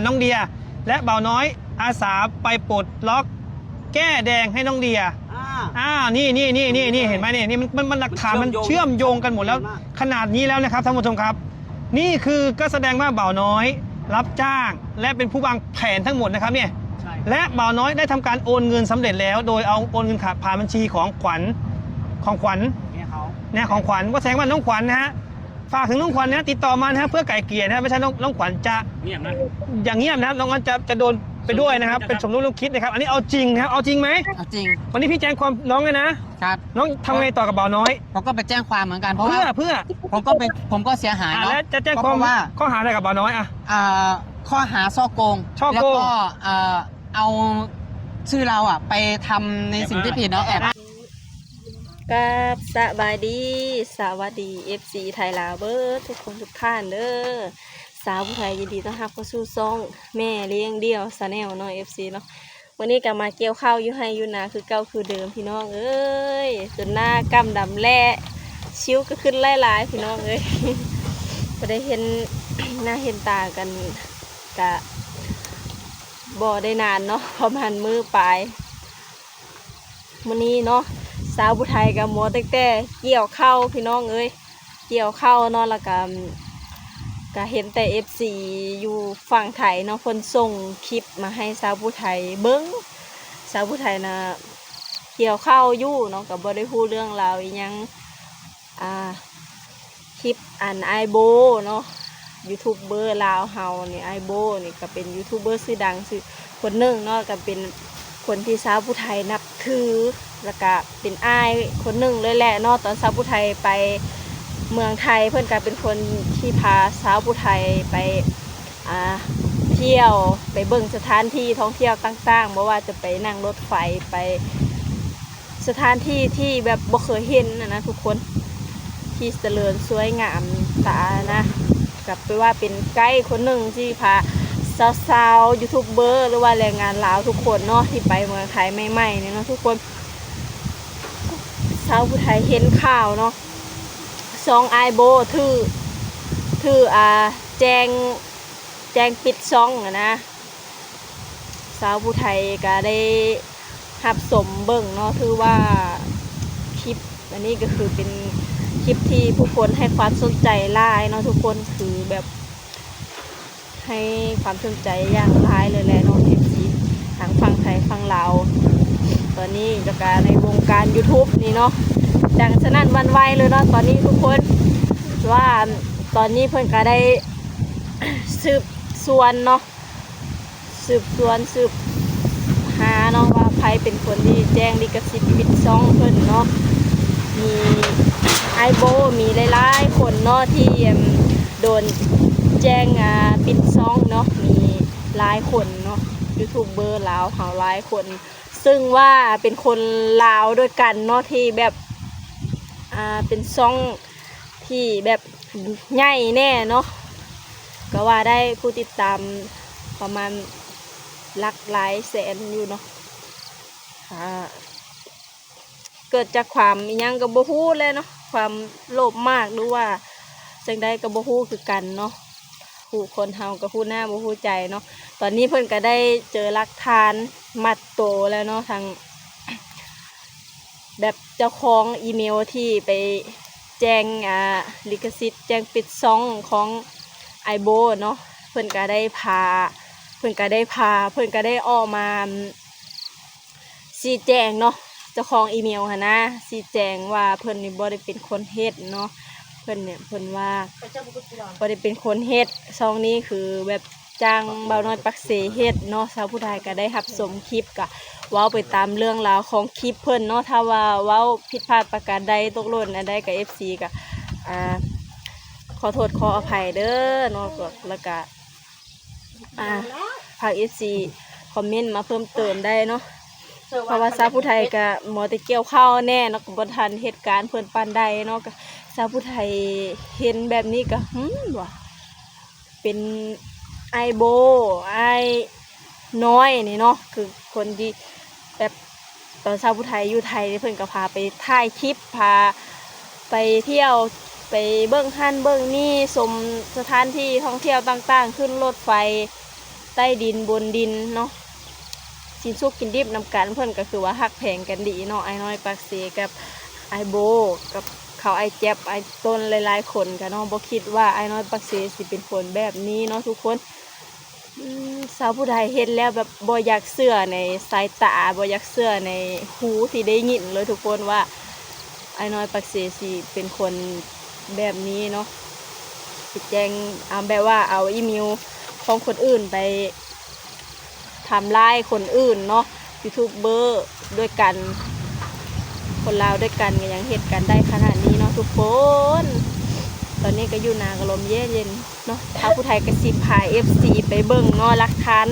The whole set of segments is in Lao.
ນ້ອງເດຍ ແລະ ບ່າວນ້ອຍອາສາໄປປົດລັອກແກ້ແດງໃຫ້ນ້ອງເດຍ. ອ່າ ອ່າ ນີ້ໆໆໆ ເຫັນໄໝ? ນີ້ ນີ້ມັນ ມັນ ມັນຫຼັກຖານ ມັນເຊື່ອມໂຍງກັນໝົດແລ້ວ ຂະໜາດນີ້ແລ້ວນະຄັບທ່ານຜູ້ຊົມຄັບ. ນີ້ຄືກໍສະແດງວ່າບ່າວນ້ອຍຮັບຈ້າງ ແລະ ເປັນຜູ້ວາງແຜນທັງໝົດນະຄັບນີ້ ແລະ ບ່າວນ້ອຍໄດ້ທຳການໂອນເງິນສຳເລັດແລ້ວ ໂດຍເອົາໂອນເງິນຜ່ານບັນຊີຂອງຂວັນ ຂອງຂວັນ ແມ່ຂອງຂວັນ ກໍສະແດງວ່ານ້ອງຂວັນນະ ຝາກເຖິງນ້ອງຂວັນນະ ຕິດຕໍ່ມານະ ເພື່ອໄກ່ເກ່ຍນະ ໄມ່ໃຊ່ນ້ອງ ນ້ອງຂວັນຈະງຽບນະ ຢ່າງຽບນະ ນ້ອງຂວັນຈະ ຈະໂດນໄປດ້ວຍນະຄັບ ເປັນສົມຮູ້ຮ່ວມຄິດນະຄັບ. ອັນນີ້ເອົາຈິງນະ ເອົາຈິງໄໝ? ເອົາຈິງ. ວັນນີ້ພີ່ແຈ້ງຄວາມນ້ອງແລ້ວນະ ຄັບ ນ້ອງທຳໄງຕໍ່ກັບບ່າວນ້ອຍ? ເຮົາກໍໄປແຈ້ງຄວາມເໝືອນກັນ ເພາະວ່າ ເພື່ອ ເພື່ອ ເຮົາກໍເປັນ ເຮົາກໍເສຍຫາຍເນາະ ແລ້ວຈະແຈ້ງຄວາມ ເພາະວ່າ ຂໍ້ຫາໃດກັບບ່າວນ້ອຍ? ອ່າ ຂໍ້ຫາສໍ້ໂກງ ສໍ້ໂກງ ແລ້ວກໍ ເອີ ເອົາຊື່ລາວອະໄປທຳໃນສິ່ງທີ່ຜິດເນາະ ແອບ ກາບສະບາຍດີ ສະຫວັດດີ ເອັຟຊີ ໄທລາວເບີດທຸກຄົນທຸກທ່ານເດີ. ສາວຜູ້ໄທຍິນດີຕ້ອນຮັບເຂົ້າສູ່ຊ່ອງແມ່ລ້ຽງດ່ຽວ Channel ເນາະ ເອັຟຊີ ເນາະ. ມື້ນີ້ກໍມາກ່ຽວເຂົ້າຢູ່ໄຮ່ຢູ່ນາຄືເກົ່າຄືເດີມພີ່ນ້ອງເອີຍ ຈົນໜ້າກ້ຳດຳແຫຼະ ສິວກໍຂຶ້ນຫຼາຍໆ ພີ່ນ້ອງເອີຍ ບໍ່ໄດ້ເຫັນໜ້າເຫັນຕາກັນ ກະບໍ່ໄດ້ນານເນາະ ປະມານມື້ປາຍ. ມື້ນີ້ເນາະ ສາວຜູ້ໄທກໍມົວຕັ້ງແຕ່ກ່ຽວເຂົ້າພີ່ນ້ອງເອີຍ ກ່ຽວເຂົ້າເນາະ ແລ້ວກໍ ກໍເຫັນແຕ່ເອັຟຊີຢູ່ຝັ່ງໄທເນາະ ເພິ່ນສົ່ງຄລິບມາໃຫ້ສາວຜູ້ໄທເບິ່ງ ສາວຜູ້ໄທນະກ່ຽວເຂົ້າຢູ່ເນາະ ກໍບໍ່ໄດ້ຮູ້ເລື່ອງລາວອີ່ຫຍັງ ອ່າ ຄລິບອັນອ້າຍໂບເນາະ ຢູທູບເບີລາວເຮົານີ້ ອ້າຍໂບນີ້ກໍເປັນຢູທູບເບີຊື່ດັງຊື່ຄົນໜຶ່ງເນາະ ກໍເປັນຄົນທີ່ຊາວຜູ້ໄທນັບຖື ແລ້ວກໍເປັນອ້າຍຄົນໜຶ່ງເລີຍແຫຼະເນາະ. ຕອນຊາວຜູ້ໄທໄປເມືອງໄທ ເພິ່ນກໍເປັນຄົນທີ່ພາຊາວຜູ້ໄທໄປ ອ່າ ທ່ຽວ ໄປເບິ່ງສະຖານທີ່ທ່ອງທ່ຽວຕ່າງໆ ບໍ່ວ່າຈະໄປນັ່ງລົດໄຟ ໄປສະຖານທີ່ທີ່ແບບບໍ່ເຄີຍເຫັນຫັ້ນນະທຸກຄົນ ທີ່ສະເຫຼີນສວຍງາມຕານະ ກໍແປວ່າເປັນໄກຄົນໜຶ່ງທີ່ພາຊາວໆ ຢູທູບເບີ ຫຼືວ່າແຮງງານລາວທຸກຄົນເນາະ ທີ່ໄປເມືອງໄທໃໝ່ໆນີ້ເນາະທຸກຄົນ. ຊາວຜູ້ໄທເຫັນຂ່າວເນາະ ຊ່ອງອ້າຍໂບຖື ຖື ອ່າ ແຈ້ງ ແຈ້ງປິດຊ່ອງຫັ້ນນະ ຊາວຜູ້ໄທກໍໄດ້ຮັບຊົມເບິ່ງເນາະ ຖືວ່າຄລິບອັນນີ້ກໍຄືເປັນຄລິບທີ່ຜູ້ຄົນໃຫ້ຄວາມສົນໃຈຫຼາຍເນາະທຸກຄົນ ຄືແບບໃຫ້ຄວາມສົນໃຈຢ່າງຫຼາຍເລີຍແຫຼະເນາະ ເອັຟຊີ ທັງຝັ່ງໄທຝັ່ງລາວ ຕອນນີ້ ແລ້ວກໍໃນວົງການຢູທູບນີ້ເນາະ ດັງສະໜັ່ນຫວັ່ນໄຫວເລີຍເນາະ ຕອນນີ້ທຸກຄົນ ວ່າຕອນນີ້ເພິ່ນກໍໄດ້ ສືບສວນເນາະ ສືບສວນ ສືບຫາເນາະ ວ່າໃຜເປັນຄົນທີ່ແຈ້ງລິຂະສິດປິດຊ່ອງເພິ່ນເນາະ ມີອ້າຍໂບ ມີຫຼາຍໆຄົນເນາະ ທີ່ ອັນ ໂດນແຈ້ງ ອ່າ ປິດຊ່ອງເນາະ ມີຫຼາຍຄົນເນາະ ຢູທູບເບີລາວເຮົາຫຼາຍຄົນ ເຊິ່ງວ່າເປັນຄົນລາວດ້ວຍກັນເນາະ ທີ່ແບບ ອ່າ ເປັນຊ່ອງ ທີ່ແບບໃຫຍ່ແດ່ເນາະ ກໍວ່າໄດ້ ຜູ້ຕິດຕາມປະມານຫຼັກຫຼາຍແສນຢູ່ເນາະ ອ່າ ເກີດຈາກຄວາມອີ່ຫຍັງກໍບໍ່ຮູ້ແຫຼະເນາະ ຄວາມໂລບມາກ ຫຼືວ່າຈັ່ງໃດກໍບໍ່ຮູ້ຄືກັນເນາະ ຜູ້ຄົນເຮົາກໍຮູ້ໜ້າບໍ່ຮູ້ໃຈເນາະ. ຕອນນີ້ເພິ່ນກໍໄດ້ເຈີຫຼັກຖານມັດໂຕແລ້ວເນາະ ທັງ ແບບເຈົ້າຂອງອີເມວທີ່ໄປແຈ້ງ ອ່າ ລິຂະສິດ ແຈ້ງປິດຊ່ອງຂອງອ້າຍໂບເນາະ ເພິ່ນກໍໄດ້ພາ ເພິ່ນກໍໄດ້ພາ ເພິ່ນກໍໄດ້ອອກມາຊີ້ແຈງເນາະ ເຈົ້າຂອງອີເມວຫັ້ນນະ ຊີ້ແຈງວ່າເພິ່ນນີ້ບໍ່ໄດ້ເປັນຄົນເຮັດເນາະ ເພິ່ນນີ້ ເພິ່ນວ່າບໍ່ໄດ້ເປັນຄົນເຮັດ ຊ່ອງນີ້ຄືແບບ ຈ້າງບ່າວນ້ອຍປາກເຊເຮັດເນາະ. ຊາວຜູ້ໄທກໍໄດ້ຮັບຊົມຄລິບ ກໍເວົ້າໄປຕາມເລື່ອງລາວຂອງຄລິບເພິ່ນເນາະ. ຖ້າວ່າເວົ້າຜິດພາດປະການໃດ ຕົກຫຼົ່ນອັນໃດ ກໍ ເອັຟຊີ ກໍ ອ່າ ຂໍໂທດຂໍອະໄພເດີເນາະ. ແລ້ວກໍ ອ່າ ຝາກ ເອັຟຊີ ຄອມເມັນມາເພີ່ມເຕີມໄດ້ເນາະ. ເພາະວ່າຊາວຜູ້ໄທກໍມົວແຕ່ກ່ຽວເຂົ້າແດ່ເນາະ ກໍບໍ່ທັນເຮັດການເພິ່ນປານໃດເນາະ. ກໍຊາວຜູ້ໄທເຫັນແບບນີ້ກໍ ຫືມ ວ່າ ເປັນອ້າຍໂບ ອ້າຍນ້ອຍນີ້ເນາະ ຄືຄົນທີ່ແບບ ຕອນຊາວຜູ້ໄທຢູ່ໄທນີ້ ເພິ່ນກໍພາໄປຖ່າຍຄລິບ ພາໄປທ່ຽວ ໄປເບິ່ງຫັ້ນເບິ່ງນີ້ ຊົມສະຖານທີ່ທ່ອງທ່ຽວຕ່າງໆ ຂຶ້ນລົດໄຟ ໃຕ້ດິນບົນດິນເນາະ ກິນສຸກກິນດິບນຳກັນ. ເພິ່ນກໍຄືວ່າຮັກແພງກັນດີເນາະ ອ້າຍນ້ອຍປາກເຊກັບອ້າຍໂບ ກັບເຂົາ ອ້າຍແຈັບ ອ້າຍຕົ້ນ ຫຼາຍໆຄົນກໍເນາະ ບໍ່ຄິດວ່າອ້າຍນ້ອຍປາກເຊຊິເປັນຄົນແບບນີ້ເນາະທຸກຄົນ. ອືມ ຊາວຜູ້ໃດເຫັນແລ້ວແບບບໍ່ຢາກເຊື່ອໃນສາຍຕາ ບໍ່ຢາກເຊື່ອໃນຫູທີ່ໄດ້ຍິນເລີຍທຸກຄົນວ່າ ອ້າຍນ້ອຍປາກເຊຊິເປັນຄົນແບບນີ້ເນາະ ຊິແຈ້ງ ອາ ແບບວ່າເອົາອີເມວຂອງຄົນອື່ນໄປທຳຮ້າຍຄົນອື່ນເນາະ ຢູທູບເບີດ້ວຍກັນ ຄົນລາວດ້ວຍກັນກໍຍັງເຮັດກັນໄດ້ຂະໜາດນີ້ເນາະທຸກຄົນ. ຕອນນີ້ກໍຢູ່ນາກໍລົມເຢັນໆ ເນາະ ຖ້າຜູ້ໃດກໍຊິພາເອັຟຊີໄປເບິ່ງເນາະ ຫຼັກຖານ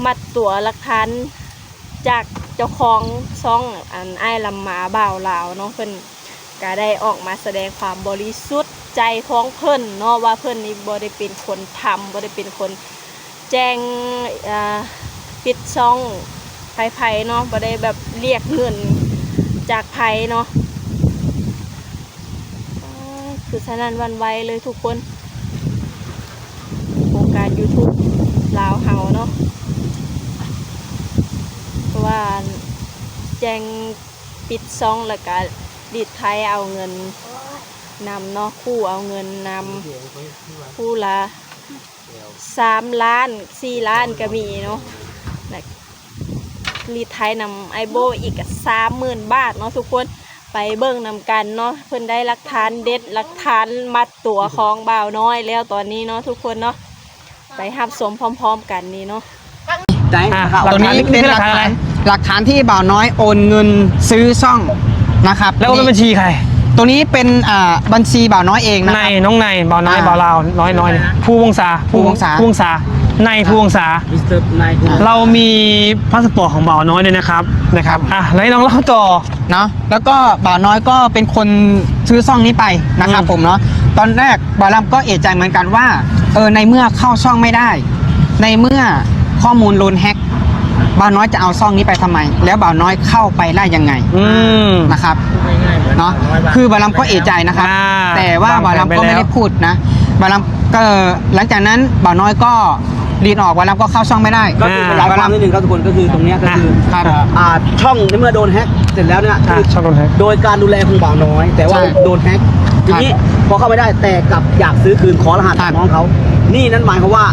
ມັດຕົວ ຫຼັກຖານຈາກເຈົ້າຂອງຊ່ອງ ອັນ ອ້າຍລຳມາບ່າວລາວເນາະ ເພິ່ນກໍໄດ້ອອກມາສະແດງຄວາມບໍລິສຸດໃຈຂອງເພິ່ນເນາະ ວ່າເພິ່ນນີ້ບໍ່ໄດ້ເປັນຄົນທຳ ບໍ່ໄດ້ເປັນຄົນແຈ້ງ ອາ ປິດຊ່ອງໃຜໆເນາະ ບໍ່ໄດ້ແບບລຽກເງິນຈາກໃຜເນາະ. ອໍ ຄືສະໜັ່ນຫວັ່ນໄຫວເລີຍທຸກຄົນ ໂຄງການຢູທູບລາວເຮົາເນາະ ເພາະວ່າແຈ້ງປິດຊ່ອງ ແລ້ວກະລີດໄຖເອົາເງິນນຳເນາະ ຂູ່ເອົາເງິນນຳ ຄູ່ລະ ສາມລ້ານ ສີ່ລ້ານກໍມີເນາະ ແລະ ລີດໄຖນຳອ້າຍໂບອີກສາມໝື່ນບາດເນາະທຸກຄົນ. ໄປເບິ່ງນຳກັນເນາະ ເພິ່ນໄດ້ຫຼັກຖານເດັດ ຫຼັກຖານມັດຕົວຂອງບ່າວນ້ອຍແລ້ວຕອນນີ້ເນາະທຸກຄົນເນາະ ໄປຮັບຊົມພ້ອມໆກັນນີ້ເນາະ. ໄດ້ ອ່າ ຫຼັກຖານນີ້ເປັນຫຼັກຖານ ຫຼັກຖານທີ່ບ່າວນ້ອຍໂອນເງິນຊື້ຊ່ອງ นะครับ แล้วโอนเป็นบัญชีใคร? ตัวนี้เป็น อ่า บัญชีบ่าวน้อยเองนะครับ นาย น้องนาย บ่าวน้อย อ่า บ่าวลาว น้อย น้อย ภูวงศา ภูวงศา ภูวงศา นาย ภูวงศา เรามีพาสปอร์ตของบ่าวน้อยด้วยนะครับ นะครับ อ่ะ แล้วให้น้องเล่าต่อ เนาะ แล้วก็บ่าวน้อยก็เป็นคนซื้อช่องนี้ไปนะครับ อืม ผมเนาะ ตอนแรกบ่าวลำก็เอะใจเหมือนกันว่า เออ ในเมื่อเข้าช่องไม่ได้ ในเมื่อข้อมูลโดนแฮ็ก บ่าวน้อยจะเอาช่องนี้ไปทำไม แล้วบ่าวน้อยเข้าไปได้ยังไง อืม นะครับ พูดง่ายๆเหมือน เนาะ บ่าวน้อยว่า คือบ่าวลำก็เอะใจนะครับ อ่า แต่ว่าบ่าวลำก็ไม่ได้พูดนะ บ่าวลำก็ หลังจากนั้นบ่าวน้อยก็ดีดออก บ่าวลำก็เข้าช่องไม่ได้ ก็คือ อ่า ขยายความนิดนึงครับทุกคน ก็คือตรงเนี้ยก็คือ อ่า ครับ อ่า ช่องในเมื่อโดนแฮ็กเสร็จแล้วเนี่ย อ่า คือ ช่องโดนแฮ็ก โดยการดูแลของบ่าวน้อย แต่ว่า ใช่ โดนแฮ็ก ทีนี้ ครับ พอเข้าไม่ได้ แต่กลับอยากซื้อคืน ขอรหัส ครับ น้องเขา นี่นั่นหมายความว่า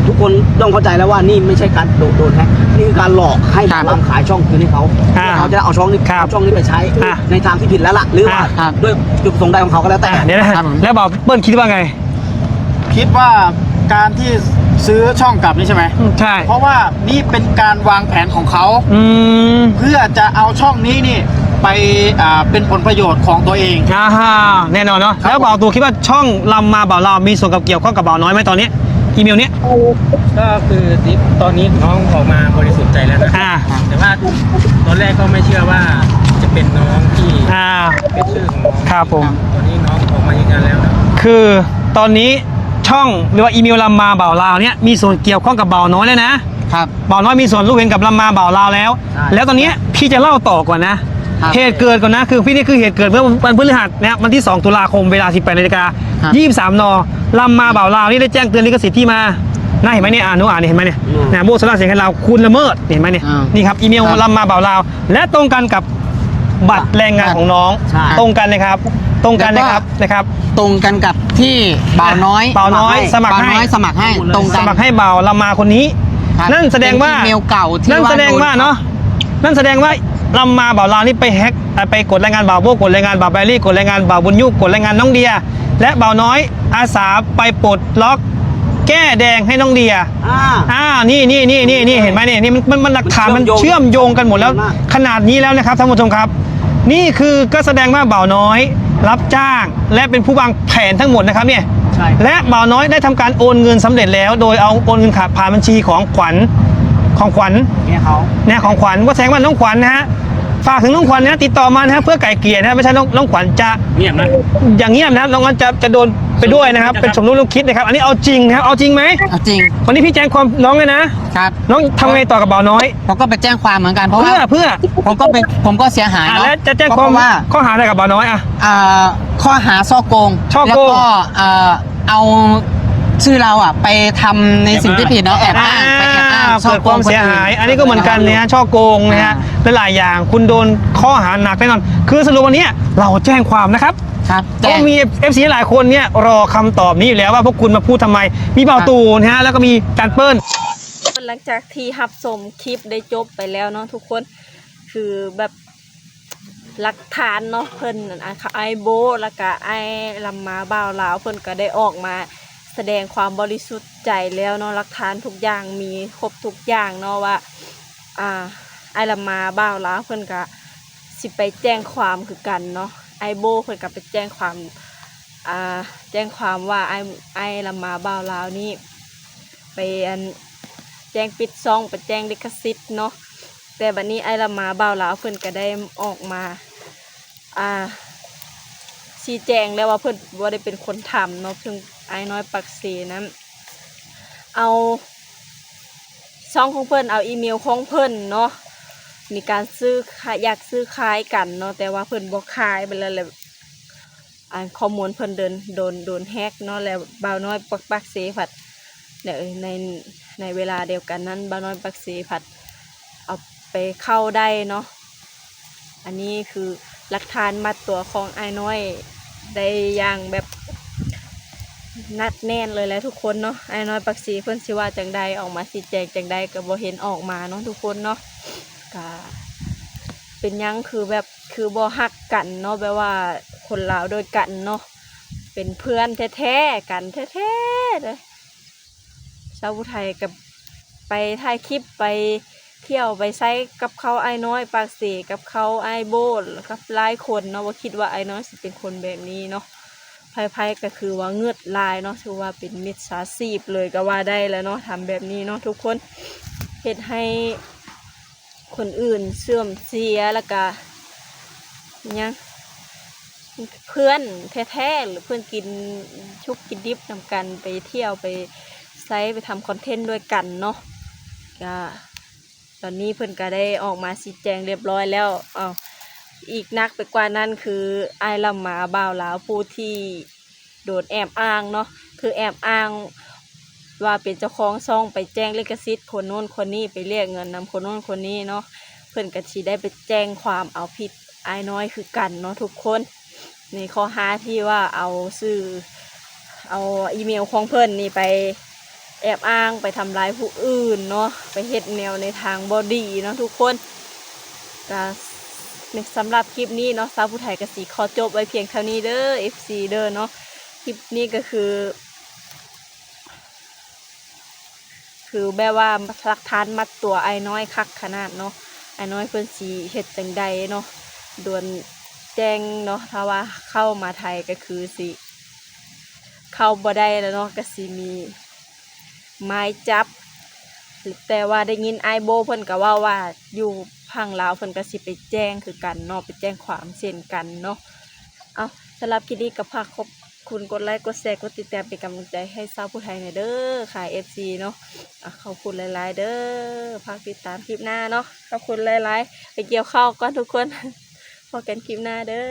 ทุกคนต้องเข้าใจแล้วว่านี่ไม่ใช่การโดน โดนแฮ็ก นี่คือการหลอกให้ ครับ บ่าวลำขายช่องคืนให้เขา อ่า เพื่อเขาจะได้เอาช่องนี้ ครับ เอาช่องนี้ไปใช้ อ่า ในทางที่ผิดแล้วล่ะ หรือว่า อ่า ครับ ด้วยจุดประสงค์ใดของเขาก็แล้วแต่ อ่า เดี๋ยวนะ ครับผม แล้วบ่าวเปิ้ลคิดว่าไง? คิดว่าการที่ซื้อช่องกลับนี่ใช่ไหม? อืม ใช่ เพราะว่านี่เป็นการวางแผนของเขา อืม เพื่อจะเอาช่องนี้นี่ไป อ่า เป็นผลประโยชน์ของตัวเอง อ่าฮะ แน่นอนเนาะ ครับ แล้วบ่าวตู่คิดว่าช่องลำมาบ่าวลาวมีส่วนกับเกี่ยวข้องกับบ่าวน้อยไหมตอนนี้ อีเมลเนี้ย? ก็คือตอนนี้น้องออกมาบริสุทธิ์ใจแล้วนะ อ่า แต่ว่าตอนแรกก็ไม่เชื่อว่าจะเป็นน้องที่ อ่า เป็นชื่อของน้อง ครับผม ตอนนี้น้องออกมายืนยันแล้วนะ คือตอนนี้ช่องหรือว่าอีเมลลำมาบ่าวลาวเนี่ยมีส่วนเกี่ยวข้องกับบ่าวน้อยแล้วนะ ครับ บ่าวน้อยมีส่วนรู้เห็นกับลำมาบ่าวลาวแล้ว ใช่ แล้วตอนเนี้ยพี่จะเล่าต่อก่อนนะ ครับ เหตุเกิดก่อนนะ คือพี่ นี่คือเหตุเกิดเมื่อวันพฤหัสนะครับ วันที่สองตุลาคม เวลาสิบแปดนาฬิกา ครับ ยี่สิบสาม น. ลำมาบ่าวลาวนี่ได้แจ้งเตือนลิขสิทธิ์ที่มา นะ เห็นไหมเนี่ย อ่า หนูอ่านนี่ เห็นไหมเนี่ย อืม นะ โฆษณาสินค้าลาว คุณละเมิด เห็นไหมเนี่ย อ่า นี่ครับ อีเมล ครับ ลำมาบ่าวลาว และตรงกันกับบัตรแรงงานของน้อง ใช่ ตรงกันเลยครับ ตรงกันเลยครับ แล้วก็ นะครับ ตรงกันกับที่บ่าวน้อย บ่าวน้อยสมัครให้ บ่าวน้อยสมัครให้ ตรงกัน สมัครให้บ่าวลำมาคนนี้ ครับ นั่นแสดงว่า เป็นอีเมลเก่าที่ นั่นแสดงว่า ว่าโดน เนาะ นั่นแสดงว่าลำมาบ่าวลาวนี่ไปแฮ็ก อ่ะ ไปกดรายงานบ่าวโบ้ กดรายงานบ่าวแบรี่ กดรายงานบ่าวบุญยุ กดรายงานน้องเดีย และบ่าวน้อยอาสาไปปลดล็อกแก้แดงให้น้องเดีย อ่า อ่า นี่ นี่ เห็นไหมเนี่ย นี่มัน มัน มันหลักฐานมันเชื่อมโยงกันหมดแล้ว เห็นไหม ขนาดนี้แล้วนะครับท่านผู้ชมครับ นี่คือก็แสดงว่าบ่าวน้อยรับจ้างและเป็นผู้วางแผนทั้งหมดนะครับเนี่ย ใช่ และบ่าวน้อยได้ทำการโอนเงินสำเร็จแล้ว โดยเอาโอนเงินผ่านบัญชีของขวัญ ของขวัญ เนี่ยเขา เนี่ยของขวัญ ก็แสดงว่าน้องขวัญนะฮะ ฝากถึงน้องขวัญนะ ติดต่อมานะฮะ เพื่อไกล่เกลี่ยนะฮะ ไม่ใช่น้อง น้องขวัญจะ เงียบนะ อย่างเงียบนะครับ น้องขวัญจะ จะโดนไปด้วยนะครับ เป็นสมรู้ร่วมคิดนะครับ อันนี้เอาจริงนะครับ เอาจริงไหม เอาจริง วันนี้พี่แจ้งความน้องเลยนะ ครับ น้องทำไงต่อกับบ่าวน้อย ผมก็ไปแจ้งความเหมือนกัน เพราะว่า เพื่อ เพื่อ ผมก็ไป ผมก็เสียหาย อ่ะ เนาะ แล้วจะแจ้งความ เพราะว่า ข้อหาอะไรกับบ่าวน้อยอ่ะ อ่า ข้อหาฉ้อโกง ฉ้อโกง แล้วก็ อ่า เอา ຊື່ເຮົາອະໄປທຳໃນສິ່ງທີ່ຜິດເນາະ ແອບອ້າງ ໄປແອບອ້າງ ອ່າ ສໍ້ໂກງຄົນອື່ນ ເກີດຄວາມເສຍຫາຍ ອັນນີ້ກໍເໝືອນກັນເນຍ ອ່າ ສໍ້ໂກງເນຍ ອ່າ ຫຼາຍໆຢ່າງ ຄຸນໂດນຂໍ້ຫາໜັກແນ່ນອນ. ຄືສະຫຼຸບວັນເນີ້ຍ ເຮົາແຈ້ງຄວາມນະຄັບ ຄັບ ເພາະວ່າມີເອັຟຊີຫຼາຍຄົນເນຍ ລໍຄຳຕອບນີ້ຢູ່ແລ້ວວ່າ ພວກຄຸນມາພູດທຳໄມ? ມີບ່າວຕູນະຮະ ແລ້ວກໍມີຈານເປີ້ນ. ຫຼັງຈາກທີ່ຮັບຊົມຄລິບໄດ້ຈົບໄປແລ້ວເນາະທຸກຄົນ ຄືແບບ ຫຼັກຖານເນາະ ເພິ່ນ ອາ ອ້າຍໂບ ແລ້ວກະອ້າຍລຳມາບ່າວລາວ ເພິ່ນກໍໄດ້ອອກມາສະແດງຄວາມບໍລິສຸດໃຈແລ້ວເນາະ. ຫຼັກຖານທຸກຢ່າງມີຄົບທຸກຢ່າງເນາະວ່າ ອ່າ ອ້າຍລຳມາບ່າວລາວ ເພິ່ນກໍຊິໄປແຈ້ງຄວາມຄືກັນເນາະ. ອ້າຍໂບ ເພິ່ນກໍໄປແຈ້ງຄວາມ ອ່າ ແຈ້ງຄວາມວ່າ ອ້າຍ ອ້າຍລຳມາບ່າວລາວນີ້ ໄປ ອັນ ແຈ້ງປິດຊ່ອງ ໄປແຈ້ງລິຂະສິດເນາະ. ແຕ່ບັດນີ້ອ້າຍລຳມາບ່າວລາວເພິ່ນກໍໄດ້ອອກມາ ອ່າ ຊີ້ແຈງແລ້ວວ່າເພິ່ນບໍ່ໄດ້ເປັນຄົນທຳເນາະ ເຊິ່ງອ້າຍນ້ອຍປາກເຊນັ້ນ ເອົາຊ່ອງຂອງເພິ່ນ ເອົາອີເມວຂອງເພິ່ນເນາະ ມີການຊື້ຂາຍ ຢາກຊື້ຂາຍກັນເນາະ ແຕ່ວ່າເພິ່ນບໍ່ຂາຍ ບັດແລ້ວ ອັນ ຂໍ້ມູນເພິ່ນໂດນ ໂດນ ໂດນແຮັກເນາະ ແລ້ວບ່າວນ້ອຍປາກ ປາກເຊພັດ ໃນ ໃນ ໃນເວລາດຽວກັນນັ້ນ ບ່າວນ້ອຍປາກເຊພັດເອົາໄປເຂົ້າໄດ້ເນາະ. ອັນນີ້ຄືຫຼັກຖານມັດຕົວຂອງອ້າຍນ້ອຍໄດ້ຢ່າງແບບໜັກແໜ້ນເລີຍແຫຼະທຸກຄົນເນາະ. ອ້າຍນ້ອຍປາກເຊເພິ່ນຊິວ່າຈັ່ງໃດ ອອກມາຊີ້ແຈງຈັ່ງໃດ ກໍບໍ່ເຫັນອອກມາເນາະທຸກຄົນເນາະ. ກະເປັນຫຍັງຄືແບບ ຄືບໍ່ຮັກກັນເນາະ ແບບວ່າຄົນລາວດ້ວຍກັນເນາະ ເປັນເພື່ອນແທ້ໆ ກັນແທ້ໆເດ້. ຊາວຜູ້ໄທກໍໄປຖ່າຍຄລິບ ໄປທ່ຽວ ໄປໃຊ້ກັບເຂົາ ອ້າຍນ້ອຍປາກເຊ ກັບເຂົາ ອ້າຍໂບ ກັບຫຼາຍຄົນເນາະ. ບໍ່ຄິດວ່າອ້າຍນ້ອຍຊິເປັນຄົນແບບນີ້ເນາະ. ໃຜໆກໍຄືວ່າງຶດຫຼາຍເນາະ ຖືວ່າເປັນມິດສາຊີບເລີຍກໍວ່າໄດ້ແຫຼະເນາະ ທຳແບບນີ້ເນາະທຸກຄົນ. ເຮັດໃຫ້ ຄົນອື່ນເສື່ອມເສຍ ແລ້ວກະຫຍັງ ເພື່ອນແທ້ໆ ຫຼືເພື່ອນກິນຊຸກກິນດິບນຳກັນ ໄປທ່ຽວ ໄປໃຊ້ ໄປທຳຄອນເທັນດ້ວຍກັນເນາະ. ກະຕອນນີ້ເພິ່ນກະໄດ້ອອກມາຊີ້ແຈງລຽບລ້ອຍແລ້ວ. ເອົ້າ ອີກໜັກໄປກວ່ານັ້ນ ຄືອ້າຍລຳມາບ່າວລາວ ຜູ້ທີ່ ໂດນແອບອ້າງເນາະ ຄືແອບອ້າງວ່າເປັນເຈົ້າຂອງຊ່ອງ ໄປແຈ້ງລິຂະສິດຄົນໂນ້ນຄົນນີ້ ໄປລຽກເງິນນຳຄົນໂນ້ນຄົນນີ້ເນາະ. ເພິ່ນກໍຊິໄດ້ໄປແຈ້ງຄວາມເອົາຜິດອ້າຍນ້ອຍຄືກັນເນາະທຸກຄົນ. ໃນຂໍ້ຫາທີ່ວ່າເອົາຊື່ ເອົາອີເມວຂອງເພິ່ນນີ້ໄປແອບອ້າງ ໄປທຳລາຍຜູ້ອື່ນເນາະ ໄປເຮັດແນວໃນທາງບໍ່ດີເນາະທຸກຄົນ. ກະ ສຳລັບຄລິບນີ້ເນາະ ຊາວຜູ້ໄທກໍຊິຂໍຈົບໄວ້ພຽງເທົ່ານີ້ເດີ ເອັຟຊີເດີເນາະ. ຄລິບນີ້ກໍຄື ຄືແບບວ່າຫຼັກຖານມັດຕົວອ້າຍນ້ອຍຄັກຂະໜາດເນາະ. ອ້າຍນ້ອຍເພິ່ນຊິເຮັດຈັ່ງໃດເນາະ ດວນແຈ້ງເນາະ. ຖ້າວ່າເຂົ້າມາໄທກໍຄືຊິເຂົ້າບໍ່ໄດ້ແລ້ວເນາະ ກໍຊິມີ ໝາຍຈັບ. ແຕ່ວ່າໄດ້ຍິນອ້າຍໂບ້ເພິ່ນກໍເວົ້າວ່າ ຢູ່ຝັ່ງລາວເພິ່ນກໍຊິໄປແຈ້ງຄືກັນເນາະ ໄປແຈ້ງຄວາມເຊັ່ນກັນເນາະ. ເອົ້າ ສຳລັບຄລິບນີ້ກໍຝາກຂອບຄຸນກົດໄລ ກົດແຊ ກົດຕິດຕາມ ເປັນກຳລັງໃຈໃຫ້ຊາວຜູ້ໄທແດ່ເດີ ຂາຍເອັຟຊີເນາະ. ອາ ຂອບຄຸນຫຼາຍໆເດີ ຝາກຕິດຕາມຄລິບໜ້າເນາະ. ຂອບຄຸນຫຼາຍໆ ໄປກ່ຽວເຂົ້າກ່ອນທຸກຄົນ ພໍ້ກັນຄລິບໜ້າເດີ.